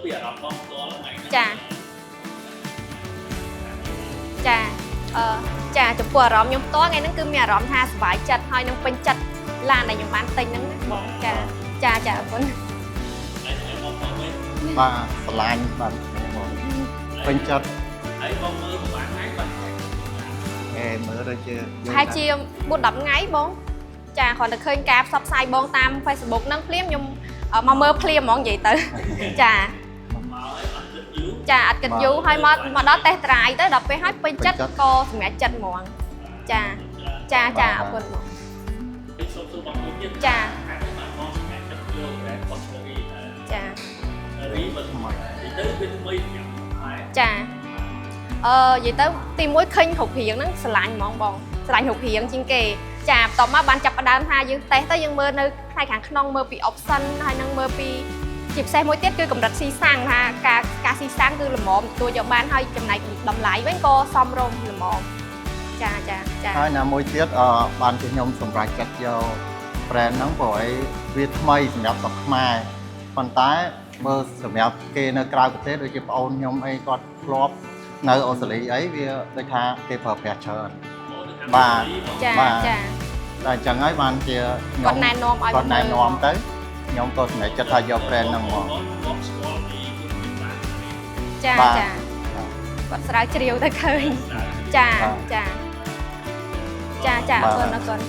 ពីអារម្មណ៍បងផ្ទាល់ថ្ងៃហ្នឹង ចាចាអឺចាចំពោះអារម្មណ៍ខ្ញុំផ្ទាល់ថ្ងៃហ្នឹងគឺមានអារម្មណ៍ថាសប្បាយចិត្តហើយនឹងពេញចិត្តឡានដែលខ្ញុំបានទិញហ្នឹងណាបងចាចាចាអរគុណ ហើយហើយបងបងវិញ បាទស្រឡាញ់បាទបងពេញចិត្ត ហើយបងមើលប្រហែលថ្ងៃបាទ អេមើលដូចជា ប្រហែលជា4 10ថ្ងៃបងចាគ្រាន់តែឃើញការផ្សព្វផ្សាយបងតាម Facebook ហ្នឹងភ្លាមខ្ញុំមកមើលភ្លាមហ្មងនិយាយទៅចា មកហើយអត់គិតយូរ ចាអត់គិតយូរហើយមកមកដល់ test drive ទៅដល់ពេលហើយពេញចិត្តក៏សម្រេចចិត្តហ្មងចាចាចាអរគុណបង ហើយសូមសួរបងមួយទៀត ចា ហើយបាទបងសម្រាប់ចិត្តយក brand Fortuner ចា រីបើថ្មីទៅវាថ្មីសម្រាប់ខ្មែរ ចាអឺនិយាយទៅទីមួយឃើញរូបរាងហ្នឹងស្រឡាញ់ហ្មងបងស្រឡាញ់រូបរាងជាងគេចាបន្ទាប់មកបានចាប់ផ្ដើមថាយើងតេស្តទៅយើងមើលនៅផ្នែកខាងក្នុងមើលពី option ហើយនឹងមើលពីជាពិសេសមួយទៀតគឺកម្រិតស៊ីសាំងថាការស៊ីសាំងគឺល្មមទទួលយកបានហើយចំណែកតម្លៃវិញក៏សមរម្យល្មមចាចាចា ហើយណាមួយទៀតអឺបានជាខ្ញុំសម្រេចចិត្តយក brand ហ្នឹងព្រោះអីវាថ្មីសម្រាប់ស្រុកខ្មែរប៉ុន្តែបើសម្រាប់គេនៅក្រៅប្រទេសដូចជាប្អូនខ្ញុំអីគាត់ធ្លាប់នៅអូស្ត្រាលីអីវាដូចថាគេប្រើប្រាស់ច្រើន បាទ ចា បាទ ចា តែអញ្ចឹងហើយបានជាខ្ញុំ គាត់ណែនាំឲ្យ គាត់ណែនាំទៅខ្ញុំក៏សម្រេចចិត្តថាយក brand ហ្នឹងមក បងស្គាល់ពីគុណភាពបាន ចា បាទ ចាគាត់ស្រាវជ្រាវទៅឃើញចា បាទ ចាចាចាអរគុណអរគុណ